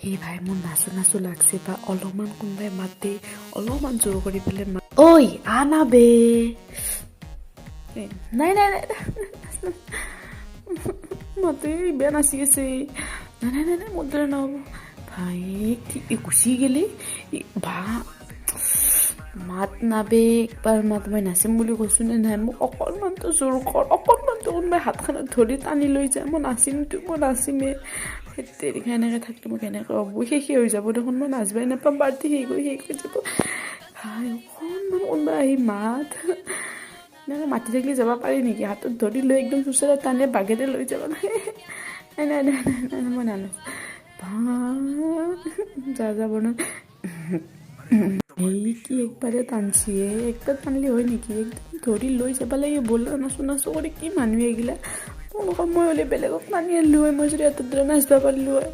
এই ভাই, মোৰ নাচো নাচো লাগছে বা অলপমান কোনোবাই মাতে, অলপমান জোৰ কৰি পেলাই, ঐ আনা বে। নাই নাই নাই, মাতে, বেয়া নাচি আছে। নাই নাই নাই নাই, মোৰ দ্বাৰা নহ'ব ভাই। কি গুচি গেলি বা? মাত না বে, একবাৰ মাত। মই নাচিম বুলি কৈছো নে নাই? মোক অকণমানতো জোৰ কৰ, অকণমানতো কোনোবাই হাতখনত ধৰি টানি লৈ যায়। মই নাচিমতো, মই নাচিমেই। তেৰিকা, এনেকৈ থাকিলে মই কেনেকৈ হ'ব? শেষে হৈ যাব দেখোন, মই নাচবাই নাপাম। পাৰ্টি শেষ হৈ যাব ভাই। অকণমান কোনোবা আহি মাত। এনেকৈ মাতি থাকিলে যাব পাৰি নেকি? হাতত ধৰি লৈ একদম চোঁচৰাই টানে বাগেৰে লৈ যাব। নাই নাই নাই নাই নাই, মই নানাচো। যা যাব ন। এই কি একবাৰে টানছি? একবাৰ টানলি হয় নেকি? একদম ধৰি লৈ যাব লাগে। ব'লা, নাচো নাচো কৰি। কি মানুহ এইগিলা? মই হ'লে বেলেগক টানি আনিলোঁ হয়, মই যদি এহঁতৰ দৰে নাচবা পাৰিলোঁ হয়।